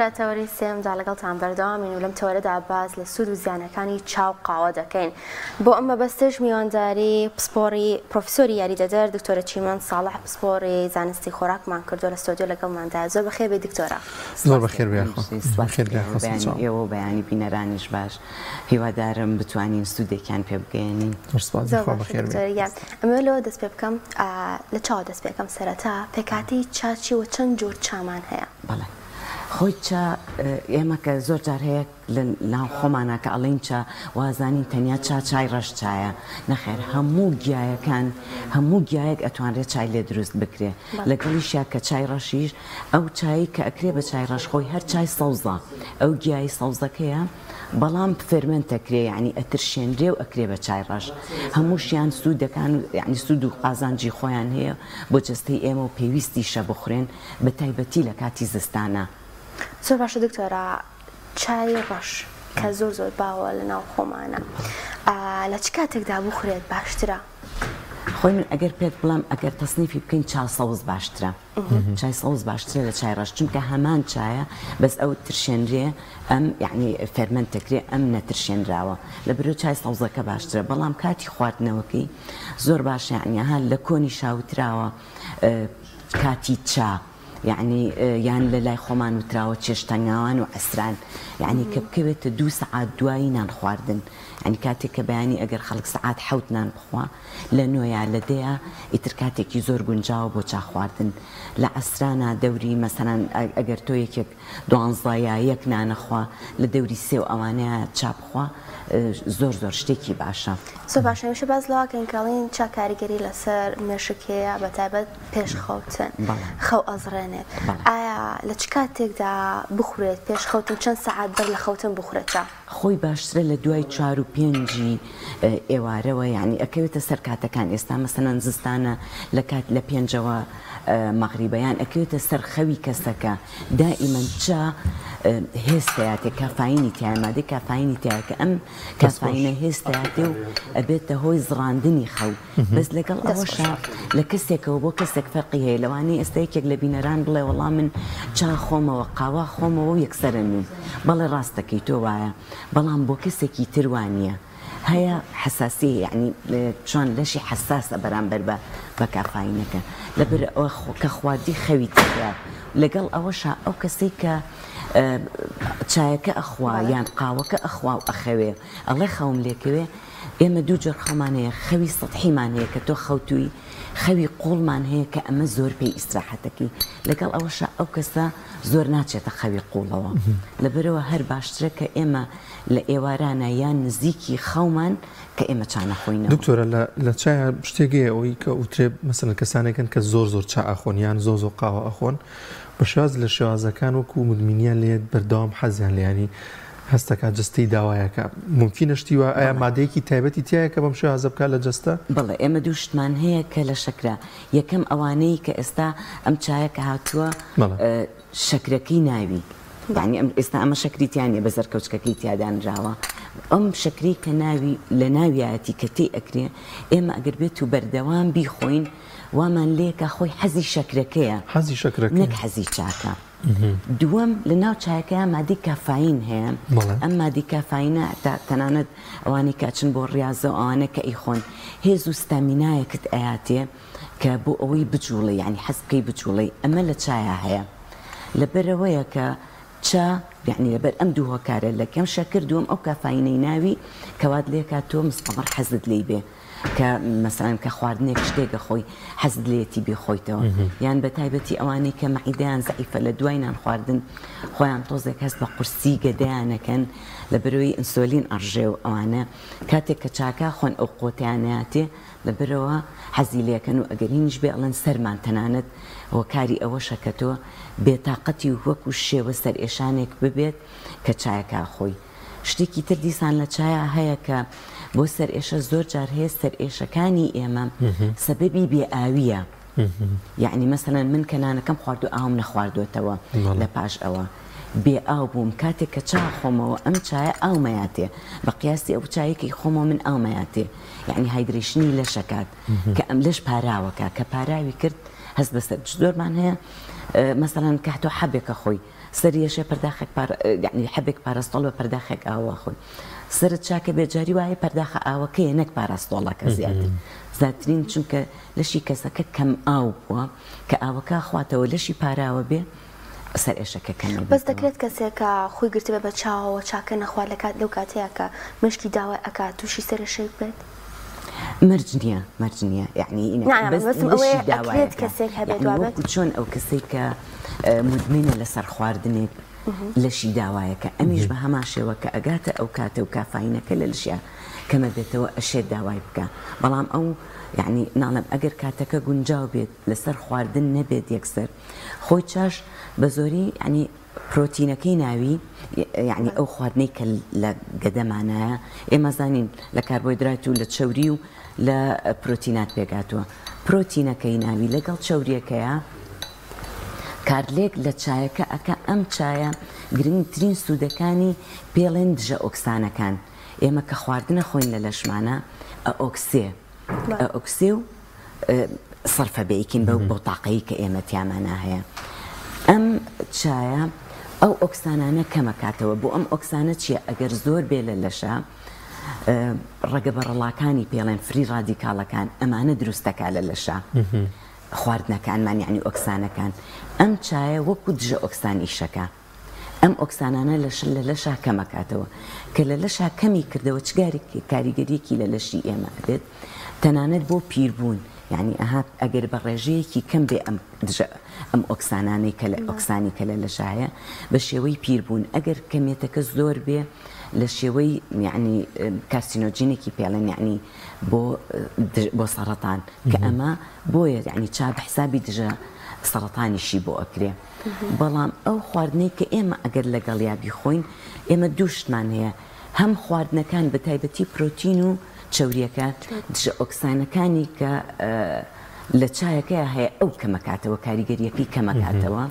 لە تەوەری سێیەمدا لەگەڵتان بەردەوامین و لەم تەوەرەدا باس لە سوود و زیانەکانی چا و قاوە دەکەین. بۆ ئەم مەبەستەش میوانداری پسپۆڕی پرۆفیسۆری یاریدەدەر دکتۆرە چیمەن ساڵح پسپۆڕی زانستی خۆراکمان کردووە لە ستۆدیۆ لەگەڵماندایە. زۆر بەخێر بێی دکتۆرە. زۆر بەخێر بێی یاخوا. بەخێر بێی یاخوا. بەیانی ئێوە و بەیانی بینەرانیش باش. هیوادارم بتوانین سوودێکیان پێ بگەیەنین. زۆر سوپاس زۆر یاخوا باشە بەخێر بێی. دکتۆرە گیان. ئەمەوێ لەوە دەست پێ بکەم لە چاوە دەست پێ کەم سەرەتا پێکهاتەی چا چیە و چەند جۆر چامان هەیە؟ بەڵێ خۆی چا ئێمە کە زۆر جار هەیە لە ناو خۆمانا کە ئەڵێین چا وازانین تەنیا چا چای ڕەش چایە نەخێر هەموو گیایەکان هەموو گیایەک ئەتوانرێت چای لێ دروست بکرێ لەگەڵیشیا کە چای ڕەشیش ئەو چای کە ئەکرێ بە چای ڕەش خۆی هەر چای سەوزە ئەو گیای سەوزەکەیە بەڵام ferment ئەکرێ یعنی ئەترشێنرێ و ئەکرێ بە چای ڕەش هەمووشیان سوودەکان یعنی سوود و قازانجی خۆیان هەیە بۆ جەستەی ئێمە و پێویستیشە بخورێن بە تایبەتی لە کاتی زستانا. زۆر باشە دکتۆرە چای ڕەش کە زۆر زۆر باوە لە ناو خۆمانە لە چ کاتێکدا بخورێت باشترە؟ خۆی من ئەگەر پێت بڵێم ئەگەر تەسنیفی بکەین چا سەوز باشترە چای سەوز باشترە لە چای ڕەش چونکە هەمان چایە بەس ئەو ترشێنرێ ئەم یعنی ferment دەکرێ ئەم نەترشێنراوە لە برۆ چای سەوزەکە باشترە بەڵام کاتی خواردنەوەکەی زۆر باشە یعنی ها لە کۆنی شاوتراوە کاتی چا یەعنی یان لە لای خۆمان وتراوە چێشتەنگاوان و عەسران یەعنی کە بکەوێتە دوو سەعات دوایی نان خواردن یەعنی کاتێک کە بەیانی ئەگەر خەڵک سەعات حەوت نان بخوا لە نۆیا لە دەیا ئیتر کاتێکی زۆر گونجاوە بۆ چا خواردن لە عەسرانا دەوری مەسەلەن ئەگەر تۆ یەکێک دوانزە یا یەک نانەخوا لە دەوری سێ و ئەوانەیا چا بخوا زۆر زۆر شتێکی باشە. زۆر باشە هەمیشە باس لەوە کەین کە ئەڵێن چا کاریگەری لەسەر مێشک هەیە بەتایبەت پێش خەوتن خەو ئەزڕێنێت ئایا لە چ کاتێکدا بخورێت پێش خەوتن چەند سەعات بەر لە خەوتن بخورێت چا؟ خۆی باشترە لە دوای چوار و پێنجی ئێوارەوە یانی ئەکەوێتە سەر کاتەکان ئێستا مەسەلەن زستانە لە کات لە پێنجەوە مەغریبە یان ئەکەوێتە سەر خەوی کەسەکە دائیمەن چا هێز تیاتێ کافاینی تایە مادەی کافاینی تایە کە ئەم کافاینە هێز تیاتێ و ئەبێتە هۆی زڕاندنی خەو بەس لەگەڵ ئەوەشا لە کەسێکەوە بۆ کەسێک فەرقی هەیە لەوانەیە ئێستا یەکێک لە بینەران بڵێ وەڵا من چا خۆمەوە قاوا خۆمەوە و یەکسەرە نووم بەڵێ ڕاست دەکەی تۆ وایە بەڵام بۆ کەسێکی تر وانییە هەیە حەساسی یعنی چۆن لەشی حەساسە بەرامبەر بە بە کافاینەکە لەبەر ئەوە کە خواردی خەوی تێدا لەگەڵ ئەوەشا ئەو کەسەی کە چایەکە ئەخوا یان قاوەکە ئەخوا و ئەخەوێ ئەڵێ خەوم لێکەوێ ئێمە دوو جۆر خەومان هەیە، خەوی سەتحیمان هەیە کە تۆ خەوتووی، خەوی قووڵمان هەیە کە ئەمە زۆر پێی ئیسراحەتەکەی، لەگەڵ ئەوەشا ئەو کەسە زۆر ناچێتە خەوی قووڵەوە، لەبەرئەوە هەر باشترە کە ئێمە لە ئێوارانە یان نزیکی خەومان کە ئێمە چا نەخۆینەوە. دکتۆرە لە لە چایا شتێک هەیە ئەوەی کە ئوترێ مەسەلەن کەسانێک هەن کە زۆر زۆر چا ئەخۆن یان زۆر زۆر قاوە ئەخۆن بە شێواز لە شێوازەکان وەکوو مدمینیان لێیەت بەردەوام حەزیان لێیە یانی هەستەکا جەستەی داوایەکە مومکینە شتی وا ئایا مادەیەکی تایبەتی تیایە کە بەم شێوازە بکات لە جەستە؟ بەڵێ ئێمە دوو شتمان هەیە کە لە شەکرە یەکەم ئەوانەی کە ئێستا ئەم چایە کە هاتووە شەکرەکەی ناوی یانی ئەم ئێستا ئەمە شەکری تیا نیە بە زەرکەوچکەکەی تیا دانراوە ئەم شەکری کە ناوی لە ناویایەتی کە تێی ئەکرێ ئێمە ئەگەر بێت و بەردەوام بیخۆین وامان لێکا خۆی حەزی شەکرەکەیە حەزی شەکرەکەیە نەک حەزی چاکە. دووەم، لە ناو چایەکەیا مادەی کافاین هەیە، ئەم مادەی کافاینە تەنانەت ئەوانەی کە ئەچن بۆ ڕیازە و ئەوانە کە ئەیخۆن هێز و ستامینایەکت ئەیاتێ کە بۆ ئەوەی بجوڵێی یانی حەز بکەی بجوڵێی ئەمە لە چایا هەیە لەبەرئەوەیە کە چا یانی لەبەر ئەم دوو هۆکارە لە کەم شەکر دووەم ئەو کافاینەی ناوی کە وات لێکات تۆ مستەمڕ حەزت لێی بێ. کە مەسەلەن کە خواردنێک شتێک ئەخۆی حەزت لێیەتی بیخۆیتەوە یان بە تایبەتی ئەوانەی کە مەعیدەیان زەعیفە لە دوای نان خواردن خۆیان تۆزێک هەست بە قورسی گەدەیان ئەکەن لە بەرەوەی ئینسۆلین ئەڕژێ و ئەوانە کاتێک کە چاکە خۆن ئەو قوتیان ناتێ لە بەرەوە حەزی لێکەن و ئەگەر هینیش بێ ئەڵێن سەرمان تەنانەت هۆکاری ئەوەشە کە تۆ بێتاقەتی و وەکو شێوە سەرئێشانێک ببێت کە چایەکە خۆی شتێکی تر دیسان لە چایا هەیە کە بۆ سەرئێشە زۆر جار هەیە سەرئێشەکانی ئێمە سەبەبی بێ ئاوییە یەعنی مەسەلەن من کە نانەکەم خواردو ئاوم نەخواردۆتەوە لە پاش ئەوە بێ ئاو بووم کاتێک کە چا خۆمەوە ئەم چایە ئاومەیاتێ بە قیاسی ئەو چایەکی خۆمەوە من ئاومەیاتێ یەعنی hydration ی لەشەکات کە ئەم لەش پاراوەکە کە پاراوی کرد هەست بەسەر زۆرمان هەیە مەسەلەن کە تۆ حەبێکە خۆی. سەری ئێشێ پەرداخێک پار یەعنی حەبێک پاراستۆڵ بە پەرداخێک ئاوە خۆی سەرت چاکە بێ جاری وایە پەرداخە ئاوەکەیە نەک پاراستۆڵەکە زیاتر زیاترین چونکە لەشی کەسەکە کەم ئاو بووە کە ئاوەکە خواتەوە لەشی پاراوە بێ سەر ئێشەکە کەمە بەس دەکرێت کەسێک کە خوی گرتبێ بە چاوەوە چاکە نەخوات لە کات لەو کاتەیا کە مێشکی داوای ئەکات توشی سەرئێشەی بێت؟ مەرج نییە مەرج نییە یعنی بەس لەشی داوایەکە کەسێک هەبێت یعنی وەکو چۆن ئەو کەسەی کە مدمنە لەسەر خواردنێک لەشی داوایەکە ئەمیش بە هەمان شێوە کە ئەگاتە ئەو کاتە و کافاینەکە لە لەشیا کەمە بێتەوە ئەشێت داوای بکە بەڵام ئەو یعنی ناڵێم ئەگەر کاتەکە گونجاو بێت لەسەر خواردن نەبێت یەکسەر خۆی چاش بە زۆری یعنی پرۆتینەکەی ناوی یعنی ئەو خواردنەی کە لە گەدەمانایە ئێمە زانین لە کاربۆیدرات و لە چەوری و لە پرۆتینات پێکهاتووە پرۆتینەکەی ناوی لەگەڵ چەوریەکەیە کارلێک لە چایەکە ئەکا ئەم چایە گرنگترین سوودەکانی پێڵێن دژە ئۆکسانەکان ئێمە کە خواردنە خۆین لە لەشمانە ئەئۆکسێ ئەئۆکسێ و سەرفە بێیکین بەو بۆ تاقەی کە ئێمە تیامانا هەیە ئەم چایە ئەو ئۆکسانانە کەمەکاتەوە بۆ ئەم ئۆکسانە چییە ئەگەر زۆر بێ لە لەشە ڕەگە بەڕەڵاکانی پێڵێن free radical ەکان ئەمانە دروستەکە لە لەشە خواردنەکانمان یعنی ئۆکسانەکان ئەم چایە وەکو دژە ئۆکسان ئیشەکە ئەم ئۆکسانانە لە لە لەشا کەمەکاتەوە کە لە لەشا کەمی کردەوە چ کاریگەریەکی لە لەشی ئێمە ئەبێت تەنانەت بۆ پیربوون یعنی ئەها ئەگەر بە ڕێژەیەکی کەم بێ ئەم دژە ئەم ئۆکسانانەی کە لە ئۆکسانی کە لە لەشایە بە شێوەی پیربوون ئەگەر کەمێتەکە زۆر بێ لە شێوەی یعنی carcinogen ێکی پێڵێن یعنی بۆ بۆ سەڕەتان کە ئەمە بۆیە یعنی چا بە حسابی دژە سەڕەتانیشی بۆ ئەکرێ بەڵام ئەو خواردنەی کە ئێمە ئەگەر لەگەڵیا بیخۆین ئێمە دوو شتمان هەیە هەم خواردنەکان بە تایبەتی پرۆتین و چەوریەکە دژە ئۆکسانەکانی کە لە چایەکەیا هەیە ئەو کەمەکاتەوە کاریگەریەکەی کەمەکاتەوە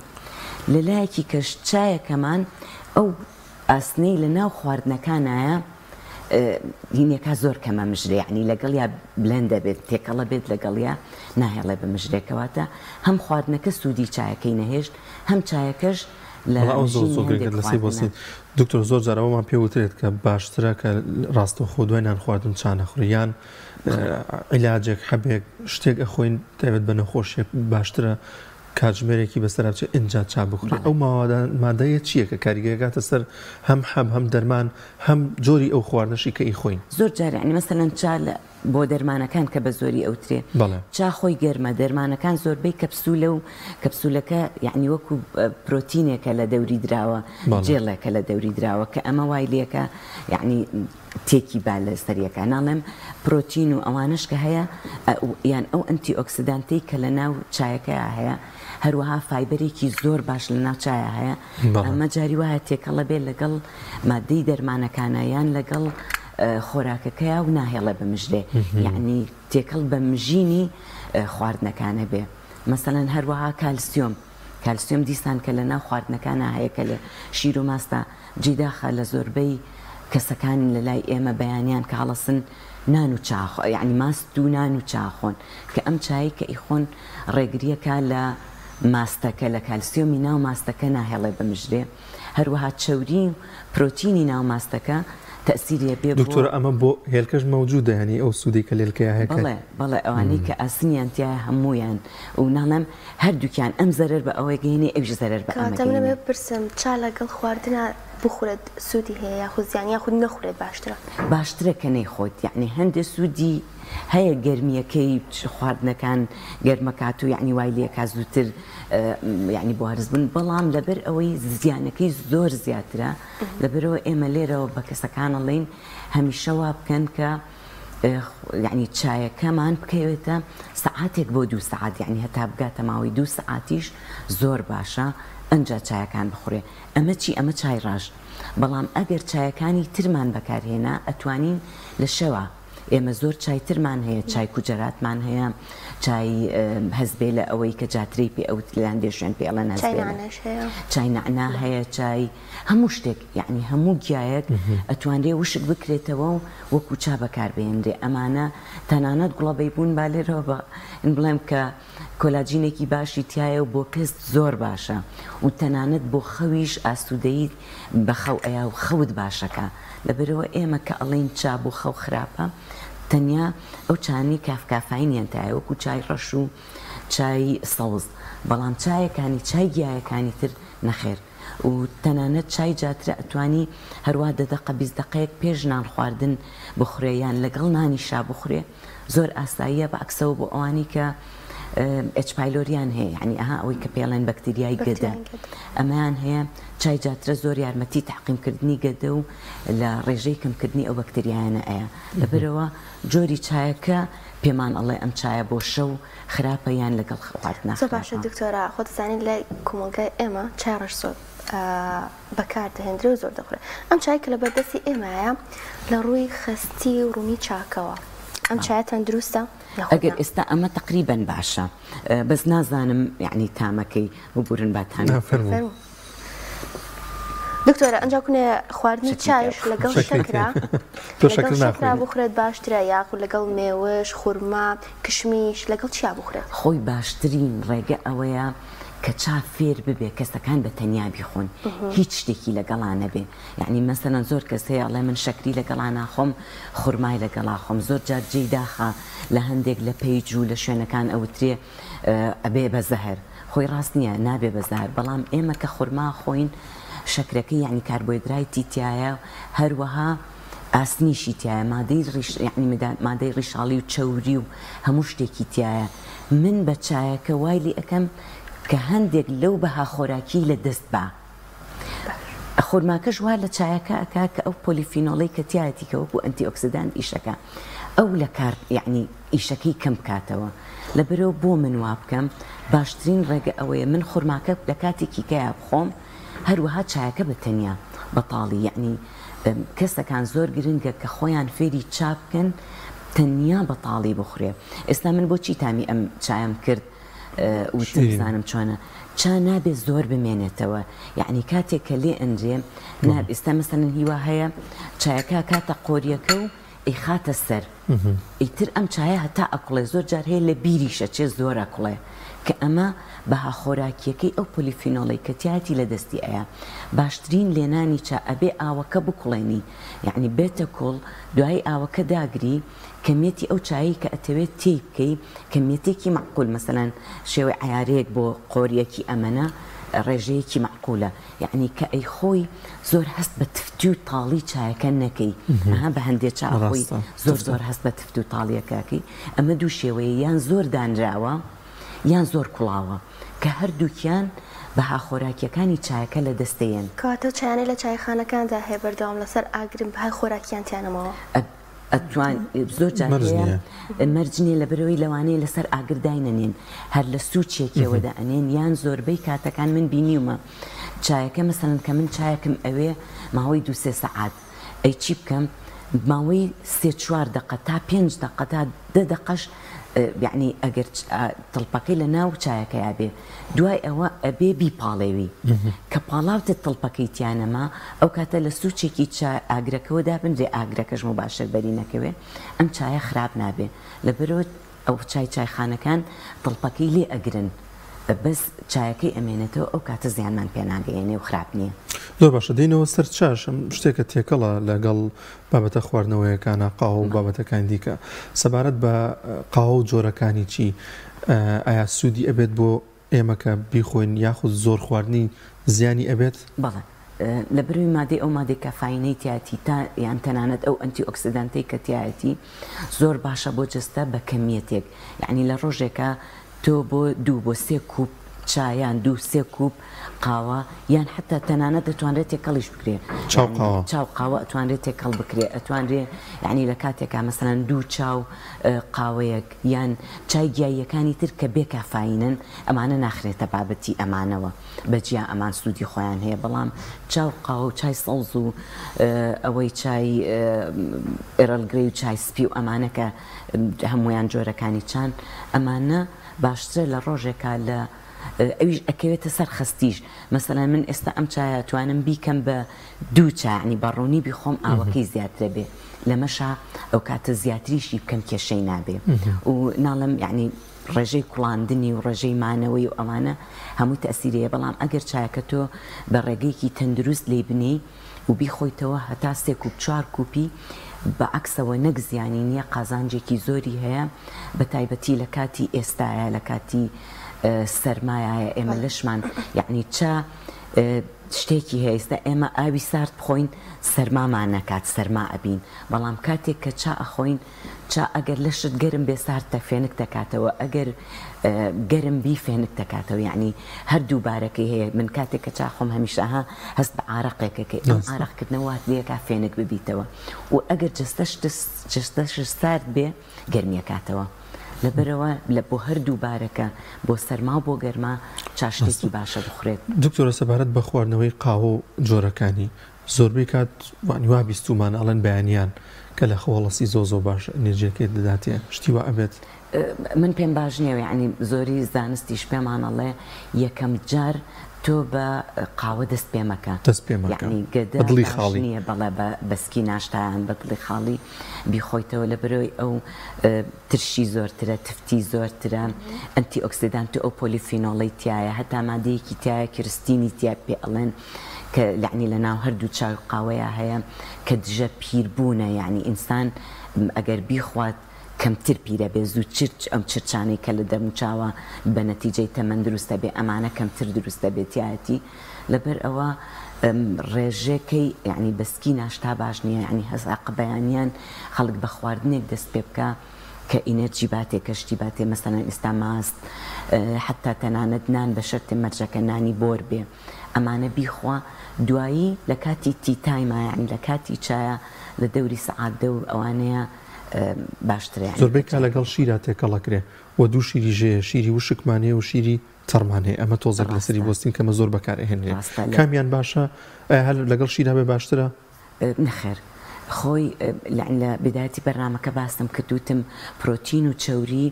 لە لایەکی کەش چایەکەمان ئەو ئاسنەی لە ناو خواردنەکانایە هینەکە زۆر کەمە مژرێ یعنی لەگەڵیا blend دەبێت تێکەڵە بێت لەگەڵیا ناهێڵێ بمژرێ کەواتە هەم خواردنەکە سوودی چایەکەی نەهێشت هەم چایەکەش لە وەڵا ئەو زۆر مژینی زۆر هەندێک گرنگە لەسەری خواردنە. بوەستین دکتۆر زۆر جار ئەوەمان پێ وترێت کە باشترە کە ڕاستەوخۆ دوای نان خواردن چا نەخوری یان عیلاجێک حەبێک شتێک ئەخۆین تایبەت بە نەخۆشیەک باشترە کاتژمێرێکی بەسەرا بچێت ئینجا چا بخورێت بەڵێ. ئەو ماوادە مادەیە چییە کە کاریگەری ئەکاتە سەر هەم حەب هەم دەرمان هەم جۆری ئەو خواردنەشی کە ئیخۆین؟ زۆر جار یانی مەسەلەن چا لە بۆ دەرمانەکان کە بە زۆری ئەوترێ بەڵێ. چا خۆی گەرمە دەرمانەکان زۆربەی کەپسولە و کەپسولەکە یانی وەکو پرۆتینێکە لە دەوری دراوە بەڵێ. جێڵێکە لە دەوری دراوە کە ئەمە وای لێکە یانی تێکی با لە سەریەکە ناڵێم پرۆتین و ئەوانەش کە هەیە یان ئەو ئەنتی ئۆکسیدانتەی کە لە ناو چایەکەیا هەیە هەروەها فایبەرێکی زۆر باش لە ناو چایا هەیە ئەمە جاری وایە تێکەڵە بێت لەگەڵ مادەی دەرمانەکانە یان لەگەڵ خۆراکەکەیا و ناهێڵێ بمژرێ یعنی تێکەڵ بە مژینی خواردنەکانە بێ مەسەلەن هەروەها کالسیۆم کالسیۆم دیسان کە لە ناو خواردنەکانا هەیە کە لە شیر و ماستا جێی داخە لە زۆربەی کەسەکان لە لای ئێمە بەیانیان کە هەڵەسن نان و چا یانی ماست و نان و چا خۆن کە ئەم چایەی کە ئیخۆن ڕێگریەکا لە ماستەکە لە کالسیۆمی ناو ماستەکە ناهێڵێ بمژرێ هەروەها چەوری و پرۆتینی ناو ماستەکە تەئسیری ئەبێ بۆ دکتۆرە ئەمە بۆ هێلکەش مەوجودە یانی ئەو سوودەی کە لێلکەیا هەیە کە. بەڵێ بەڵێ ئەوانەی کە ئاسنیان تیایە هەموویان و ناڵێم هەردووکیان ئەم زەرەر بە ئەوە گەینێ ئەویش زەرەر بە ئەمە کەواتە من گەینێ. ئەمەوێ بپرسم چا لەگەڵ خواردنا بخورێت سوودی هەیە یاخود زیان یاخود نەخورێت باشترە؟ باشترە کە نەیخۆیت یەعنی هەندێ سوودی هەیە گەرمیەکەی خواردنەکان گەرمەکات و یەعنی وای لێکا زووتر یەعنی بۆ هەرس بوون بەڵام لەبەر ئەوەی زیانەکەی زۆر زیاترە لەبەرئەوە ئێمە لێرەوە بە کەسەکان ئەڵێین هەمیشە وا بکەن کە یەعنی چایەکەمان بکەوێتە سەعاتێک بۆ دوو سەعات یەعنی هەتا بگاتە ماوەی دوو سەعاتیش زۆر باشە ئەنجا چایەکان بخورێ ئەمە چی ئەمە چای ڕەش بەڵام ئەگەر چایەکانی ترمان بەکارهێنا ئەتوانین لە شەوا. ئێمە زۆر چای ترمان هەیە، چای کوجەراتمان هەیە، چای هەزبێلە ئەوەی کە جاترەی پێ ئەوت لە هەندێ شوێن پێ ئەڵێن چای هەزبێلە. نەعناش هەیە. چای نەعنا هەیە، چای هەموو شتێک یەعنی هەموو گیایەک ئەتوانرێ وشک بکرێتەوە و وەکوو چا بەکار بهێنرێ. ئەمانە تەنانەت گوڵە بەیبوون با لێرەوە بە بڵێم کە کۆلاجینێکی باشی تیایە و بۆ پێست زۆر باشە و تەنانەت بۆ خەویش ئاسوودەیی بە خەو ئەیا و خەوت باشەکا لەبەرئەوە ئێمە کە ئەڵێین چا بۆ خەو خراپە تەنیا ئەو چایانەی کاف کافاینیان تایە وەکو چای ڕەش و چای سەوز بەڵام چایەکانی چای گیایەکانی تر نەخێر و تەنانەت چای جاترە ئەتوانی هەروا دە دەقە 20 دەقەیەک پێش نان خواردن بخورێ یان لەگەڵ نانیشا بخورێ زۆر ئاساییە بە عەکسەوە بۆ ئەوانەی کە H pylori یان هەیە یعنی ئەها ئەوەی کە پێڵێن بەکتریای گەدە ئەمەیان هەیە چای جاترە زۆر یارمەتی تەعقیمکردنی گەدە و لە ڕێژەی کەمکردنی ئەو بەکتریایانە ئەیە لەبەرەوە جۆری چایەکە پێمان ئەڵێ ئەم چایە بۆ شەو خراپە یان لەگەڵ خواردنا زۆر باشە خراپە. دکتۆرە خۆت دەزانی لای کۆمەڵگای ئێمە چای ڕەش زۆر بەکار دەهێندرێ و زۆر دەخورێ ئەم چای کە لەبەر دەستی ئێمایە لە ڕووی خەستی و ڕوونی چاکەوە ئەم چایە تەندروستە یاخود ئەگەر نا؟ ئێستا ئەمە تەقریبەن باشە بەس نازانم یەعنی تامەکەی ببورن با تامی نا بکەم. فەرموو. فەرموو دکتۆرە ئەنجا کونێ خواردنی شەکری چایش تیا بوو. لەگەڵ شەکری شەکرا تیا تۆ لەگەڵ شەکر شەکرا ناخۆی. بخورێت باشترە یاخود لەگەڵ مێوژ خورما کشمیش لەگەڵ چیا بخورێت؟ خۆی باشترین ڕێگە ئەوەیە کە چا فێر ببێ کەسەکان بە تەنیا بیخۆن هیچ شتێکی لەگەڵا نەبێ یەعنی مەسەلەن زۆر کەس هەیە ئەڵێ من شەکری لەگەڵا ناخۆم خورمای لەگەڵا خۆم زۆر جار جێی داخە لە هەندێک لە پەیج و لە شوێنەکان ئەوترێ ئەبێ بە زەهر خۆی ڕاست نییە نابێ بە زەهر بەڵام ئێمە کە خورما خۆین شەکرەکەی یەعنی کاربۆیدرایتی تیایە هەروەها ئاسنیشی تیایە مادەی ڕیش یەعنی مادەی ڕیشاڵی و چەوری و هەموو شتێکی تیایە من بە چایەکە وای لێ ئەکەم کە هەندێک لەو بەها خۆراکیەی لە دەست با خورماکەش وا لە چایەکە ئەکا کە ئەو پۆلیفینۆڵەی کە تیایەتی کە وەکو ئەنتی ئۆکسیدانت ئیشەکە ئەو لە کار یەعنی ئیشەکەی کەم بکاتەوە لەبەرئەوە بۆ من وا بکەم باشترین ڕێگە ئەوەیە من خورماکە لە کاتێکی کەیا بخۆم هەروەها چایەکە بە تەنیا بەتاڵی یەعنی کەسەکان زۆر گرنگە کە خۆیان فێری چا بکەن تەنیا بەتاڵی بخورێ ئێستا من بۆچی تامی ئەم چایەم کرد وتم بزانم چۆنە چا نابێ زۆر بمێنێتەوە یەعنی کاتێک کە لێ ئەنرێ ناب ئێستا مەسەلەن هیوا هەیە چایەکە کاتە قۆریەکە و ئەیخاتە سەر ئیتر ئەم چایە هەتا ئەکوڵێ زۆر جار هەیە لە بیریش ئەچێ زۆر ئەکوڵێ کە ئەمە بەها خۆراکیەکەی ئەو پۆلیفینۆڵەی کە تیایەتی لە دەستی ئەیا باشترین لێنانی چا ئەبێ ئاوەکە بکوڵێنی یەعنی بێتە کوڵ دوایی ئاوەکە داگری کەمیەتی ئەو چایەی کە ئەتەوێت تێی بکەی کەمیەتێکی مەعقول مەسەلەن شێوەی عەیارەیەک بۆ قۆریەکی ئەمەنە ڕێژەیەکی مەعقولە یەعنی کە ئەیخۆی زۆر هەست بە تفتی و تاڵی چایەکە نەکەی ئەها بە هەندێ چا ئەخۆی زۆر زۆر هەست بە تفت و تاڵیەکە ئەکەی ئەمە دوو شێوەیە یان زۆر دانراوە یان زۆر کوڵاوە کە هەردووکیان بەها خۆراکیەکانی چایەکە لە دەست دەیەن. کەواتە ئەو چایانەی لە چایخانەکاندا هەیە بەردەوام لەسەر ئاگرن بەهای خۆراکیان تیا نەماوە؟ ئەتوان زۆر جار مەرج هەیە نییە. مەرج نییە لەبەرئەوەی لەوانەیە لەسەر ئاگر داینەنێن هەر لە سوچێکیەوە دائەنێن یان زۆربەی کاتەکان من بینیومە چایەکە مەسەلەن کە من چایەکم ئەوێ ماوەی دوو سێ سەعات ئەی چی بکەم ماوەی سێ چوار دەقە تا پێنج دەقە تا دە دەقەش یەعنی ئەگەر تڵپەکەی لە ناو چایەکەیا بێ دوای ئەوە ئەبێ بیپاڵێوی کە پاڵاوتت تڵپەکەی تیا نەما ئەو کاتە لە سوچێکی چا ئاگرەکەوە دابنرێ ئاگرەکەش موباشر بەری نەکەوێ ئەم چایە خراپ نابێ لەبەرئەوە ئەو چای چایخانەکان تڵپەکەی لێ ئەگرن بەس چایەکەی ئەمێنێتەوە ئەو کاتە زیانمان پێ ناگەیەنێ و خراپ نیە. زۆر باشە دێینەوە سەر چاش ئەم شتێکە تێکەڵە لەگەڵ بابەتە خواردنەوەیەکانە قاوە و بابەتەکانی دیکە سەبارەت بە قاوە و جۆرەکانی چی ئایا سوودی ئەبێت بۆ ئێمە کە بیخۆین یاخود زۆر خواردنی زیانی ئەبێت؟ بەڵێ لەبەرئەوەی مادەی ئەو مادەی کافاینەی تیایەتی تا یان تەنانەت ئەو ئەنتی ئۆکسیدانتەی کە تیایەتی زۆر باشە بۆ جەستە بە کەمیەتێک یەعنی لە ڕۆژێکا تۆ بۆ دوو بۆ سێ کوپ چا یان دوو سێ کوپ قاوە یان حەتا تەنانەت دەتوانرێت تێکەڵیش بکرێ چاو قاوە. چاو قاوە ئەتوانرێت تێکەڵ بکرێ ئەتوانرێ یانی لە کاتێکا مەسەلەن دوو چاو قاوەیەک یان چای گیاییەکانی تر کە بێ کافاینن ئەمانە ناخرێتە بابەتی ئەمانەوە بە جیا ئەمان سوودی خۆیان هەیە بەڵام چا و قاوە و چای سەوز و ئەوەی چای Earl Grey و چای سپی و ئەمانە کە هەموویان جۆرەکانی چان ئەمانە باشترە لە ڕۆژێکا لە ئەویش ئەکەوێتە سەر خەستیش مەسەلەن من ئێستا ئەم چایە ئەتوانم بیکەم بە دوو چا یانی بە ڕوونی بیخۆم ئاوەکەی زیاترە بێ لەمەشا ئەوکاتە زیاتریشی بکەم کێشەی نابێ و ناڵێم یانی ڕێژەی کوڵاندنی و ڕێژەی مانەوەی و ئەوانە هەمووی تەئسیری هەیە بەڵام ئەگەر چایەکە تۆ بە ڕێگەیەکی تەندروست لێی بنێی و بیخۆیتەوە هەتا سێ کوپ چوار کوپی بە عەکسەوە نەک زیانی نییە قازانجێکی زۆری هەیە بە تایبەتی لە کاتی ئێستایا لە کاتی سەرمایایە ئێمە لەشمان یەعنی چا شتێکی هەیە ئێستا ئێمە ئاوی سارد بخۆین سەرمامان نەکات سەرما ئەبین بەڵام کاتێک کە چا ئەخۆین چا ئەگەر لەشت گەرم بێ ساردتە فێنک دەکاتەوە ئەگەر گەرم بی فێنک دەکاتەوە یەعنی هەردوو بارەکەی هەیە من کاتێک کە چا خۆم هەمیشە ها هەست بە عارەقێکەکەی ئەم عارەقکردنە وات لێکا فێنک ببیتەوە و ئەگەر جەستەشت جەستەشت سارد بێ گەرمیەکاتەوە لەبەرئەوە لە بۆ هەردوو بارەکە بۆ سەرما و بۆ گەرما چا شتێکی باشە بخورێت. دکتۆرە سەبارەت بە خواردنەوەی قاوە و جۆرەکانی زۆربەی کات وانی وا بیستوومانە ئەڵێن بەیانیان کە لە خەو هەڵەسی زۆر زۆر باشە ئینێرجیەکەیت دەداتێ شتی وا ئەبێت؟ من پێم باش نیە یەعنی زۆری زانستیش پێمان ئەڵێ یەکەم جار تۆ بە قاوە دەست پێ مەکە دەست پێ مەکە یەعنی گەدە بە دڵی باش خاڵی. نیە بەڵێ بە بەسکی ناشتایان بە دڵی خاڵی بیخۆیتەوە لەبەرئەوەی ئەو ترشی زۆرترە تفتی زۆرترە ئەنتی ئۆکسیدانت و ئەو پۆلیفینۆڵەی تیایە هەتا مادەیەکی تیایە کیرستینی تیا پێ ئەڵێن کە یەعنی لە ناو هەردوو چای و قاوەیا هەیە کە دژە پیر بوونە یەعنی ئینسان ئەگەر بیخوات کەمتر پیرە بێ زوو چرچ ئەم چرچانەی کە لە دەم و چاوە بە نەتیجەی تەمەن دروست دەبێ ئەمانە کەمتر دروست دەبێ تیایەتی لەبەر ئەوە ڕێژەکەی یەعنی بە سکی ناشتا باش نییە یەعنی هەست ئەق بەیانیان خەڵک بە خواردنێک دەست پێ بکا کە ئینێرجی باتێ کە شتی باتێ مەسەلەن ئیستا ماست حەتا تەنانەت نان بە شەرتێ مەرجەکە نانی بۆر بێ ئەمانە بیخوا دوایی لە کاتی tea time ا یەعنی لە کاتی چایا لە دەوری سەعات دە و ئەوانەیە باشترە یەعنی زۆربەی کا لەگەڵ شیرا تێکەڵ ئەکرێ وە دوو شیری ژێیە شیری وشکمان هەیە و شیری تەڕمان هەیە ئەمە تۆزێک لەسەری ڕاستە بوەستین کەمە زۆر بەکار ئەهێنرێ ڕاستە لە کامیان باشە ئایا هەر لەگەڵ شیرا بێ باشترە؟ نەخێر خۆی لە بیدایەتی بەرنامەکە باسم کرد وتم پرۆتین و چەوری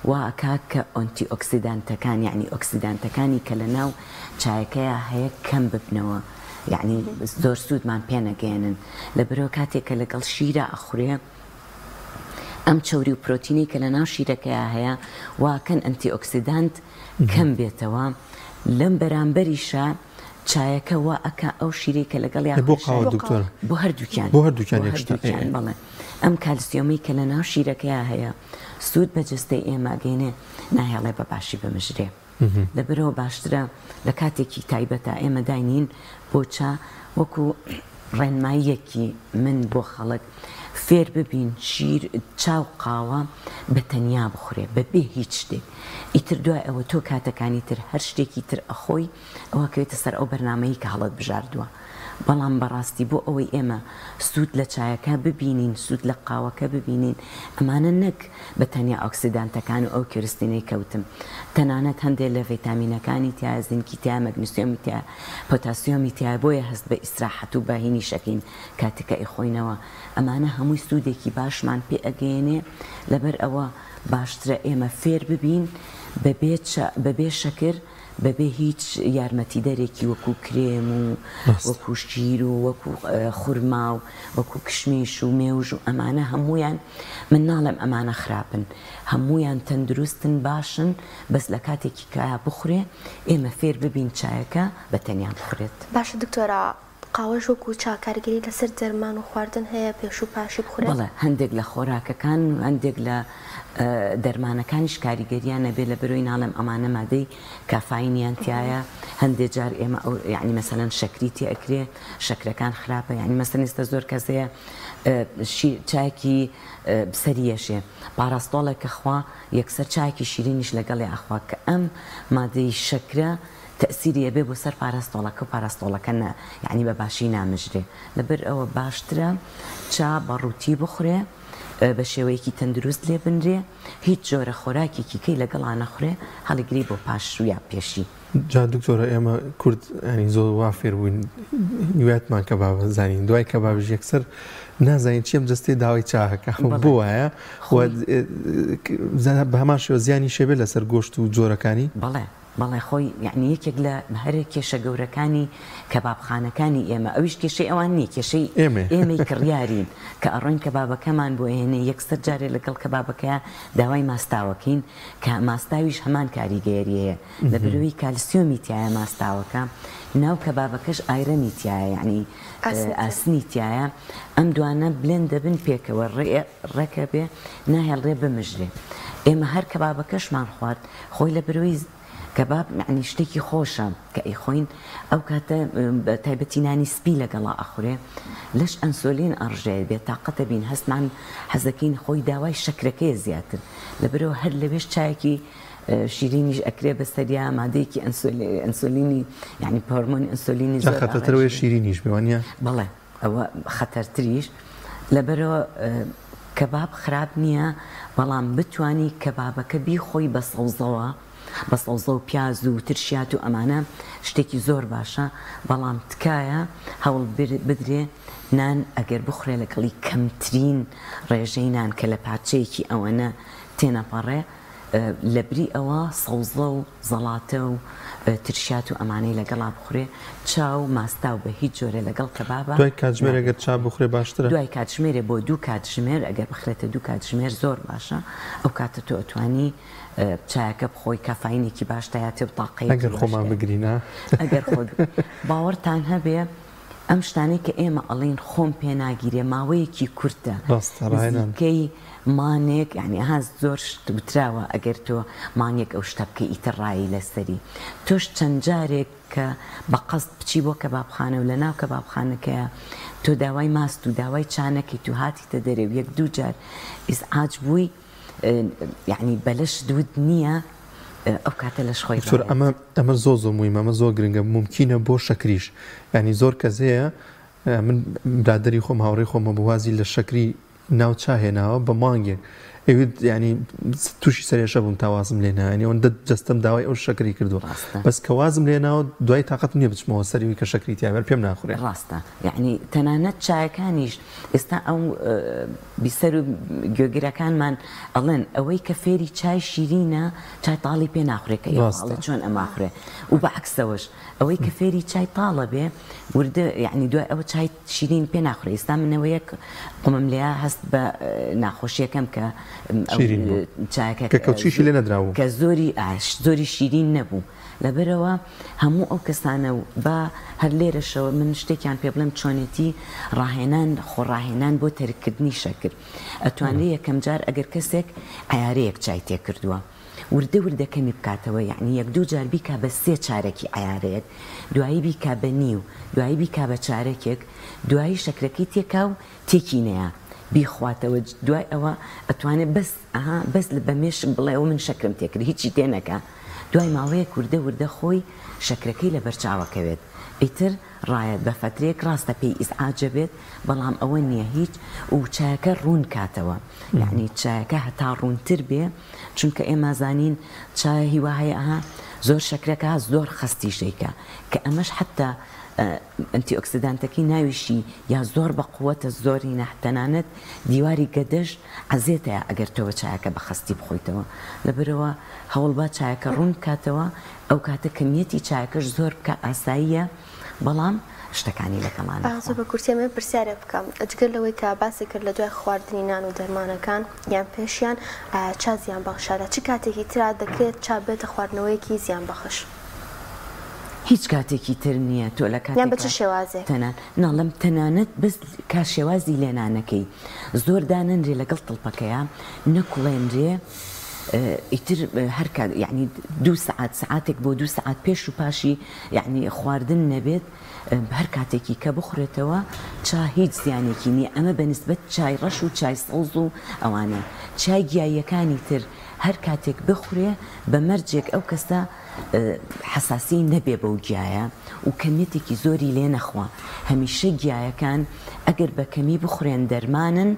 وا ئەکا کە ئۆنتی ئۆکسیدانتەکان یەعنی ئۆکسیدانتەکانی کە لە ناو چایەکەیا هەیە کەم ببنەوە یەعنی زۆر سوودمان پێ نەگەیەنن لەبەرئەوە کاتێک کە لەگەڵ شیرا ئەخورێ ئەم چەوری و پرۆتینەی کە لە ناو شیرەکەیا هەیە واکەن ئەنتی ئۆکسیدانت کەم بێتەوە لەم بەرامبەریشا چایەکە وا ئەکا ئەو شیرەی کە لەگەڵیا بۆ قاوە خۆشە دکتۆر بۆ هەردووکیان بۆ هەردووکیان بۆ یەک شتە ئێ هەردووکیان ئێ. بەڵێ ئەم کالسیۆمەی کە لە ناو شیرەکەیا هەیە سوود بە جەستەی ئێمە ئەگەینێ ناهێڵێ بە باشی بمژرێ لەبەرئەوە باشترە لە کاتێکی تایبەتا ئێمە داینین بۆ چا وەکو ڕێنماییەکی من بۆ خەڵک فێر ببین شیر چا و قاوە بە تەنیا بخورێ بە بێ هیچ شتێک ئیتر دوای ئەوە تۆ کاتەکانی تر هەر شتێکی تر ئەخۆی ئەوە کەوێتە سەر ئەو بەرنامەی کە هەڵت بژاردووە بەڵام بەڕاستی بۆ ئەوەی ئێمە سوود لە چایەکە ببینین سوود لە قاوەکە ببینین ئەمانە نەک بە تەنیا ئۆکسیدانتەکان و ئەو کیرستینەی کە وتم تەنانەت هەندێ لە ڤیتامینەکانی تیایە زینکی تیایە مەگنسیۆمی تیایە پۆتاسیۆمی تیایە بۆیە هەست بە ئیسراحەت و بە هینیش ئەکەین کاتێک کە ئەیخۆینەوە ئەمانە هەمووی سوودێکی باشمان پێ ئەگەیەنێ لەبەر ئەوە باشترە ئێمە فێر ببین بەبێ چا بەبێ شەکر بەبێ هیچ یارمەتیدەرێکی وەکو کرێم و وەکو شیر و وەکو خورما و وەکو کشمیش و مێوژ و ئەمانە هەموویان من ناڵێم ئەمانە خراپن هەموویان تەندروستن باشن بەس لە کاتێکی کە بخورێ ئێمە فێر ببین چایەکە بە تەنیا بخورێت. باشە دکتۆرە. قاوەش وەکو چا کاریگەری لەسەر دەرمان و خواردن هەیە پێش و پاشی بخورێت؟ بەڵێ هەندێک لە خۆراکەکان و هەندێک لە دەرمانەکانیش کاریگەریان ئەبێ لەبەرئەوەی ناڵێم ئەمانە مادەی کافاینیان تیایە هەندێ جار ئێمە ئەو یانی مەسەلەن شەکری تێ ئەکرێ شەکرەکان خراپە یانی مەسەلەن ئێستا زۆر کەس هەیە شیر چایەکی سەری یەشێ پاراستۆڵێک کە خوا یەکسەر چایەکی شیرینیش لەگەڵێ ئەخوا کە ئەم مادەی شەکرە تەئسیری ئەبێ بۆ سەر پاراستۆڵەکە و پاراستۆڵەکە نە یانی بە باشی نامژرێ لەبەر ئەوە باشترە چا بە ڕووتی بخورێ بە شێوەیەکی تەندروست لێ بنرێ هیچ جۆرە خۆراکێکی کەی لەگەڵا نەخورێ هەڵیگری بۆ پاش و یا پێشی. جا دکتۆرە ئێمە کورد یانی زۆر وا فێر بووین هیوایەتمان کەبابە زانین دوای کەبابیش یەکسەر نازانین چیم جەستەی داوای چاکە بۆ وایە بە هەمان شێوە زیانی شێبێ لەسەر گۆشت و جۆرەکانی؟ بەڵێ بەڵێ خۆی یەعنی یەکێک لە هەرە کێشە گەورەکانی کەبابخانەکانی ئێمە ئەویش کێشەی ئەوان نیە کێشەی ئێمەی کڕیارین کە ئەڕۆین کەبابەکەمان بۆ ئەهێنێ یەکسەر جارێ لەگەڵ کەبابەکەیا داوای ماستاوەکەین کە ماستاویش هەمان کاریگەری هەیە لەبەرئەوەی کالسیۆمی تیایە ماستاوەکە ناو کەبابەکەش iron ی تیایە یەعنی ئاسنی تیایە ئەم دوانە blend دەبن پێکەوە ڕێکە بێ ناهێڵرێ بمژرێ ئێمە هەر کەبابەکەشمان خوارد خۆی لە برۆی کەباب یەعنی شتێکی خۆشە کە ئەیخۆین ئەو کاتە بە تایبەتی نانی سپی لەگەڵا ئەخورێ لەش ئەنسۆلین ئەڕژێ بێ تاقەتە بین هەستمان حەزەکەین خۆی داوای شەکرەکەیە زیاتر لەبەرەوە هەر لەوێش چایەکی شیرینیش ئەکرێ بەسەریا مادەیەکی ئەنسۆلینی یعنی هۆرمۆنی ئەنسۆلینی زۆر خەتەرەوەی شیرینیش بێ وانە؟ بەڵێ ئەوە خەتەرتریش لەبەرەوە کەباب خراپ نییە بەڵام بتوانی کەبابەکە بیخۆی بە سەوزەوە بە سەوزە و پیاز و ترشیات و ئەمانە شتێکی زۆر باشە بەڵام تکایە هەوڵ بدرێ نان ئەگەر بخورێ لەگەڵی کەمترین ڕێژەی نان کە لە پارچەیەکی ئەوەنە تێنەپەڕێ لەبری ئەوە سەوزە و زەڵاتە و ترشیات و ئەمانەی لەگەڵا بخورێ، چا و ماستاو بە هیچ جۆرێ لەگەڵ کەبابا دوای کاتژمێرێ گەر چا بخورێ باشترە؟ دوای کاتژمێرێ بۆ دوو کاتژمێر ئەگەر بخرێتە دوو کاتژمێر زۆر باشە ئەو کاتە تۆ ئەتوانی چایەکە بخۆی کافاینێکی باش تایاتێ و تاقەیەکی ئەگەر خۆمان بگرین ها؟ ئەگەر خۆت باوەڕتان هەبێ ئەم شتانەی کە ئێمە ئەڵێین خۆم پێ ناگیرێ ماوەیەکی کورتە ڕاستە ڕاهێنان. نزیکەی مانێک یانی ها زۆر شت وتراوە ئەگەر تۆ مانگێک ئەو شتە بکەی ئیتر ڕایی لەسەری تۆش چەند جارێک کە بە قەست بچی بۆ کەبابخانە و لەناو کەبابخانەکەیا تۆ داوای ماست و داوای چا نەکەیت و هاتیتە دەرێ و یەک دوو جار ئیزعاج بووی یانی بە لەشت وت نییە ئەو کاتە لەش خۆی دکتۆر ئەمە ئەمە زۆر زۆر مویمە ئەمە زۆر گرنگە مومکینە بۆ شەکریش یانی زۆر کەس هەیە من برادەری خۆم هاوڕێی خۆم هەبوو وازی لە شەکری ناو چا هێناوە بە مانگێک ئەویت ینی تووشی سەرێشە بووم تا وازم لێ نایانی ئەوەندە جەستەم داوای ئەو شەکری کردووە ڕاستە بەس کە وازم لێ ناوە دوای تاقەتم نییە بچمەوە سەری کە شەکری تیا بێ پێم ناخورێ ڕاستە یعنی تەنانەت چایەکانیش ئێستا ئەو بیسەر و گوێگرەکانمان ئەڵێن ئەوەی کە فێری چای شیرینە چای تاڵی پێ ناخورێ کە ئێوە ئەڵێ چۆن ئەماخورێ و بە عەکسەوەش ئەوەی کە فێری چای تاڵە بێ وردە یعنی دوای ئەوە چای شیرین پێ ناخورێ ئێستا منەوە یەک قومم لێیا هەست بە ناخۆشیەکەم کە چایەکە کە کەوچیشی لێ نەدراوە کە زۆری زۆری شیرین نەبوو لەبەرئەوە هەموو ئەو کەسانە و با هەر لێرەشەوە من شتێکیان پێ بڵێم چۆنێتی ڕاهێنان خۆ ڕاهێنان بۆ تەرککردنی شەکر ئەتوانرێ یەکەم جار ئەگەر کەسێک عەیارەیەک چای تێکردووە وردە وردە کەمی بکاتەوە یەعنی یەک دوو جار بیکا بە سێ چارەکی عەیارەیەک دوایی بیکا بە نیو دوایی بیکا بە چارەکێک دوایی شەکرەکەی تێکا و تێکی نەیا بیخواتەوە دوای ئەوە ئەتوانێ بەس ئەها بەس بە مێشک بڵێ ئەوە من شەکرم تێکرد هیچی تێ نەکا دوای ماوەیەک وردە وردە خۆی شەکرەکەی لەبەر چاوەکەوێت ئیتر ڕایەت بە فەترەیەک ڕاستە پێی ئیزعاجە بێت بەڵام ئەوە نیە هیچ و چایەکە ڕوون کاتەوە یەعنی چایەکە هەتا ڕوونتر بێ چونکە ئێمە زانین چا هیوا هەیە ئەها زۆر شەکرەکە زۆر خەستیش دەیکا کە ئەمەش حەتا ئەنتی ئۆکسیدانتەکەی ناویشی یا زۆر بە قوەتە زۆر هینە تەنانەت دیواری گەدەش عەزێتەیە ئەگەر تۆ چایەکە بە خەستی بخۆیتەوە لەبەرئەوە هەوڵبە چایەکە ڕوون بکاتەوە ئەو کاتە کەمیەتی چایەکەش زۆر بکە ئاساییە بەڵام شتەکانی لەگەڵا نەخۆ. زۆر بە کورتی ئەمەوێت پرسیارێک بکەم جگە لەوەی کە باست کرد لە دوای خواردنی نان و دەرمانەکان یان پێشیان ئایا چا زیان بەخشە لە چ کاتێکی ترا دەکرێت چا بێتە خواردنەوەیەکی زیان بەخش؟ هیچ کاتێکی تر نییە تۆ لە یان بە چ کاتێکا شێوازێک؟ تەنان ناڵێم تەنانەت بەس کا شێوازی لێنانەکەی زۆر دانەنرێ لەگەڵ تڵپەکەیا نەکوڵێنرێ ئیتر هەر کات یەعنی دوو سەعات سەعاتێک بۆ دوو سەعات پێش و پاشی یەعنی خواردن نەبێت هەر کاتێکی کە بخورێتەوە چا هیچ زیانێکی نییە ئەمە بە نسبەت چای ڕەش و چای سەوز و ئەوانە چای گیاییەکانی تر هەر کاتێک بخورێ بە مەرجێک ئەو کەسە حەساسی نەبێ بەو گیایە و کەمیەتێکی زۆری لێ نەخوا هەمیشە گیایەکان ئەگەر بە کەمی بخورێن دەرمانن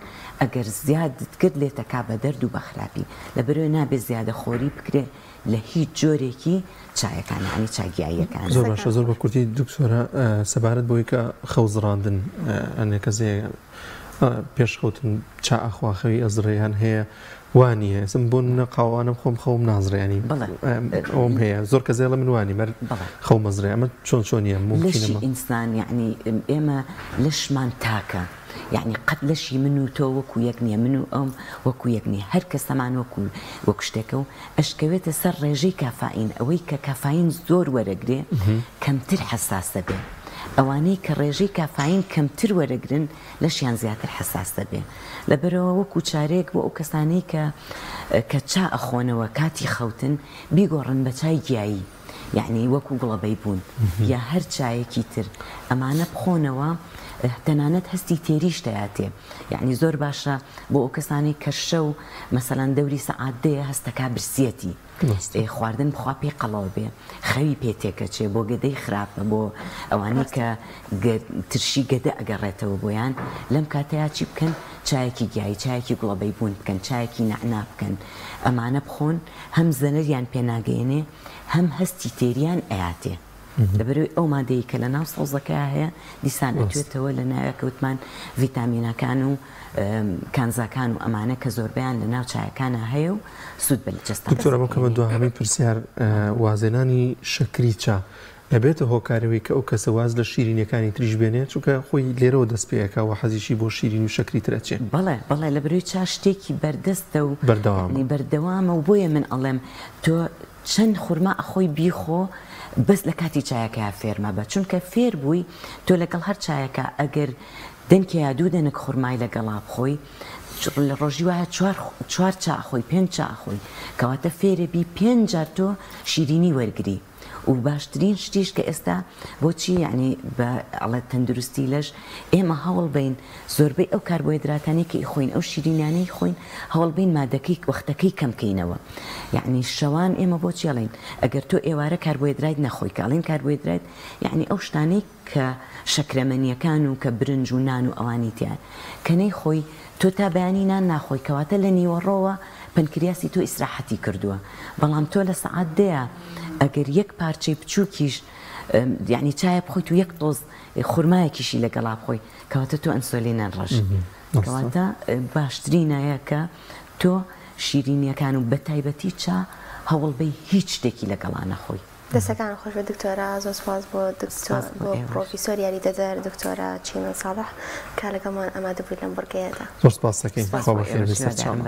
ئەگەر زیادت کرد لێتەکا بە دەرد و بە خراپی لەبەرئەوە نابێ زیادە خۆری بکرێ لە هیچ جۆرێکی چایەکان یانی چا گیاییەکان. زۆر باشە زۆر بە کورتی دکتۆرە سەبارەت بەوەی کە خەو زڕاندن ئەنێ کەسێ پێش خەوتن چا ئەخوا خەوی ئەزڕێ یان هەیە وا نییە ئێستا من بۆ نمونە قاوانم خۆم خەوم نازڕێ ینی ئەوم هەیە زۆر کەس ئەڵێ من وانی مەر خەوم ئەزڕێ ئەمە چۆن چۆنیە لەشی ئینسان یعنی ئێمە لەشمان تاکە یعنی قەت لەشی من و تۆ وەکو یەک نییە من و ئەم وەکو یەک نییە هەر کەسەمان وەکو وەک شتێکە و ئەشکەوێتە سەر ڕێژەی کافاین ئەوەی کە کافاین زۆر وەرەگرێ کەمتر حەساسە بێ ئەوانەی کە ڕێژەی کافاین کەمتر وەرەگرن لەشیان زیاتر حەساس دەبێ لەبەرئەوە وەکو چارەیەک بۆ ئەو کەسانەی کە کە چا ئەخۆنەوە کاتی خەوتن بیگۆڕن بە چای گیایی یەعنی وەکو گوڵەبەیبوون یا هەر چایەکی تر ئەمانە بخۆنەوە تەنانەت هەستی تێریش دەیاتێ یەعنی زۆر باشە بۆ ئەو کەسانەی کە شەو مەسەلەن دەوری سەعات دەیە هەستەکا برسیەتی ئێ خواردن بخوا پێی قەڵەو بێ خەوی پێ تێکەچێ بۆ گەدەی خراپە بۆ ئەوانەی کە ترشی گەدە ئەگەڕێتەوە بۆیان لەم کاتەیا چی بکەن چایەکی گیایی چایەکی گوڵە بەیبوون بکەن چایەکی نەعنا بکەن ئەمانە بخۆن هەم زەرەریان پێ ناگەیەنێ هەم هەستی تێریان ئەیاتێ. لەبەرئەوەی ئەو مادەی کە لەناو سەوزەکەیا هەیە دیسان ئەتوێتەوە لە ناویا کە وتمان ڤیتامینەکان و کانزاکان و ئەمانە کە زۆربەیان لە ناو چایەکانا هەیە و سوود بە جەستە دکتۆر ئەمە بکەمە دواهەمین پرسیار وازهێنانی شەکری چا ئەبێتە هۆکارەوەی کە ئەو کەسە واز لە شیرینیەکانی تریش بێنێ چونکە خۆی لێرەوە دەست پێ ئەکا و حەزیشی بۆ شیرینی و شەکری تر ئەچێ. بەڵێ بەڵێ لەبەرئەوەی چا شتێکی بەردەستە و بەردەوامە بەردەوامە و بۆیە من ئەڵێم تۆ چەند خورما ئەخۆی بیخۆ بەس لە کاتی چایەکەیا فێر مەبە چونکە فێر بووی تۆ لەگەڵ هەر چایەکا ئەگەر دەنکێ یا دوو دەنک خورمای لەگەڵا بخۆی لە ڕۆژی وایە چوار چوار چا ئەخۆی پێنج چا ئەخۆی کەواتە فێرە بی پێنج جار تۆ شیرینی وەرگری و باشترین شتیش کە ئێستا بۆچی یعنی بە ئەڵێ تەندروستی لەش ئێمە هەوڵ بەین زۆربەی ئەو کاربۆهێدراتانەی کە ئیخۆین ئەو شیرینیانەی خۆین هەوڵ بەین مادەکەی وەختەکەی کەم کەینەوە یەعنی شەوان ئێمە بۆچی ئەڵێین ئەگەر تۆ ئێوارە کاربۆهێدرایت نەخۆی کە ئەڵێین کاربۆهێدرایت یەعنی ئەو شتانەی کە شەکرەمەنیەکان و کە برنج و نان و ئەوانی تیایە کە نەیخۆی تۆ تا بەیانی نان ناخۆی کەواتە لە نیوەڕۆوە پەنکریاسی تۆ ئیسراحەتی کردووە بەڵام تۆ لە سەعات دەیە ئەگەر یەک پارچەی بچووکیش یەعنی چایە بخۆیت و یەک تۆز خورمایەکیشی لەگەڵا بخۆی کەواتە تۆ ئەنسۆلینەن ڕەش کەواتە باشترینایە کە تۆ شیرینیەکان و بەتایبەتی چا هەوڵبەی هیچ شتێکی لەگەڵا نەخۆی. دەستەکانت خۆش بێت دکتۆرە زۆر سوپاس بۆ دکتۆر بۆ پرۆفیسۆر یاریدەدەر دکتۆرە چیمەن ساڵح کە لەگەڵمان ئامادە بوویت لەم بڕگەیەدا. زۆر سپاست دەکەین خوا بەخێر بێی سەرچاوە.